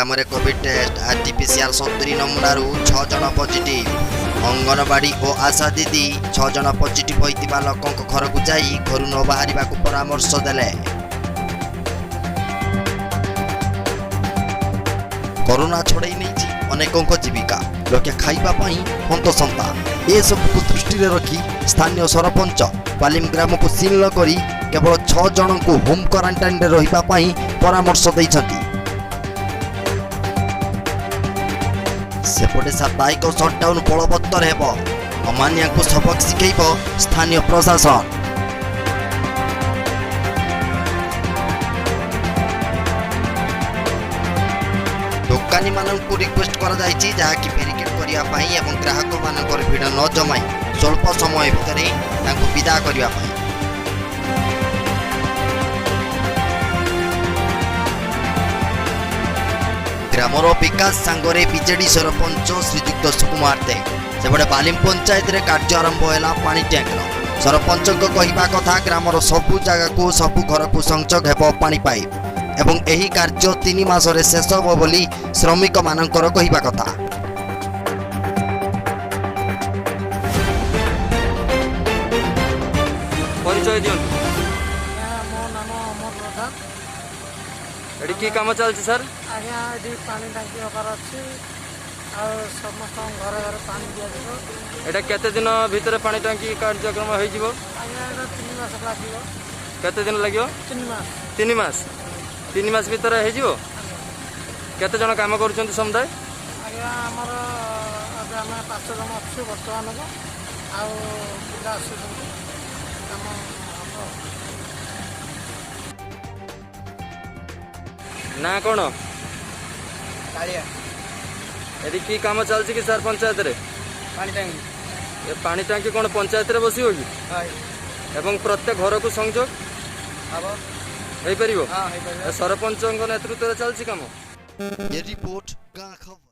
ଗ୍ରାମରେ Covid test, RTPCR 70 ନମୁନାରୁ 6 ଜଣ positive. Anganwadi ଓ ଆଶା ଦିଦି 6 ଜଣ ପଜିଟିଭ୍ ହୋଇଥିବା ଲୋକଙ୍କ ଘରକୁ ଯାଇ ଘରୁ ନ ବାହାରିବାକୁ ପରାମର୍ଶ ଦେଲେ। କରୋନା ଛଡ଼େଇ ନେଇଛି ଅନେକଙ୍କ ଜୀବିକା। ଲୋକେ ଖାଇବା ପାଇଁ ହନ୍ତସନ୍ତା। ଏସବୁକୁ ଦୃଷ୍ଟିରେ ରଖି ସ୍ଥାନୀୟ ସରପଞ୍ଚ ବାଲିମ ଗ୍ରାମକୁ ସିଲ୍ ନ କରି କେବଳ 6 ଜଣଙ୍କୁ ହୋମ୍ କ୍ୱାରେଣ୍ଟାଇନରେ ରହିବା ପାଇଁ ପରାମର୍ଶ ଦେଇଛନ୍ତି। ସେପଟେ ସାପ୍ତାହିକ ସଟ୍ଡାଉନ୍ ବଳବତ୍ତର ହେବ। ଅମାନିଆଙ୍କୁ ସବକ ଶିଖେଇବ ସ୍ଥାନୀୟ ପ୍ରଶାସନ। ଦୋକାନୀମାନଙ୍କୁ ରିକ୍ୱେଷ୍ଟ କରାଯାଇଛି ଯାହାକି ବ୍ୟାରିକେଡ୍ କରିବା ପାଇଁ ଏବଂ ଗ୍ରାହକମାନଙ୍କର ଭିଡ଼ ନ ଜମାଇ ସ୍ୱଳ୍ପ ସମୟ ଭିତରେ ତାଙ୍କୁ ବିଦା କରିବା ପାଇଁ। ଗ୍ରାମର ବିକାଶ ସାଙ୍ଗରେ ବିଜେଡି ସରପଞ୍ଚ ଶ୍ରୀଯୁକ୍ତ ସୁକୁମାର ଦେ। ସେପଟେ ବାଲିମ ପଞ୍ଚାୟତରେ କାର୍ଯ୍ୟ ଆରମ୍ଭ ହେଲା ପାଣି ଟ୍ୟାଙ୍କର। ସରପଞ୍ଚଙ୍କ କହିବା କଥା, ଗ୍ରାମର ସବୁ ଜାଗାକୁ, ସବୁ ଘରକୁ ସଂଯୋଗ ହେବ ପାଣି ପାଇପ୍ ଏବଂ ଏହି କାର୍ଯ୍ୟ 3 ମାସରେ ଶେଷ ହେବ ବୋଲି ଶ୍ରମିକମାନଙ୍କର କହିବା କଥା। ପରିଚୟ ଦିଅନ୍ତୁ। ଆଜ୍ଞା, ମୋ ନାମ ଅମର ପ୍ରଧାନ। ଏଠି କି କାମ ଚାଲିଛି ସାର୍? ଆଜ୍ଞା, ଏଠି ପାଣି ଟାଙ୍କି ହେବାର ଅଛି ଆଉ ସମସ୍ତଙ୍କ ଘରେ ଘରେ ପାଣି ଦିଆଯିବ। ଏଇଟା କେତେ ଦିନ ଭିତରେ ପାଣି ଟାଙ୍କି କାର୍ଯ୍ୟକ୍ରମ ହେଇଯିବ? ଆଜ୍ଞା, ଏଇଟା 3 ମାସ ଲାଗିବ। କେତେ ଦିନ ଲାଗିବ? 3 ମାସ। 3 ମାସ। 3 ମାସ ଭିତରେ ହେଇଯିବ। କେତେ ଜଣ କାମ କରୁଛନ୍ତି ସମୁଦାୟ? ଆଜ୍ଞା, ଆମର ଏବେ ଆମେ 5 ଜଣ ଅଛୁ ବର୍ତ୍ତମାନକୁ, ଆଉ ପିଲା ଆସୁଛନ୍ତି, କାମ ହେବ। ନା କ'ଣ? କାଳିଆ। ଏଠି କି କାମ ଚାଲିଛି କି ସାର୍ ପଞ୍ଚାୟତରେ? ପାଣି ଟାଙ୍କି। ଏ ପାଣି ଟାଙ୍କି କ'ଣ ପଞ୍ଚାୟତରେ ବସିବ କି? ହଁ। ଏବଂ ପ୍ରତ୍ୟେକ ଘରକୁ ସଂଯୋଗ ହବ। ହେଇପାରିବ? ହଁ, ହେଇପାରିବ। ଏ ସରପଞ୍ଚଙ୍କ ନେତୃତ୍ୱରେ ଚାଲିଛି କାମ। ଏ ରିପୋର୍ଟ, ଗାଁ ଖବର।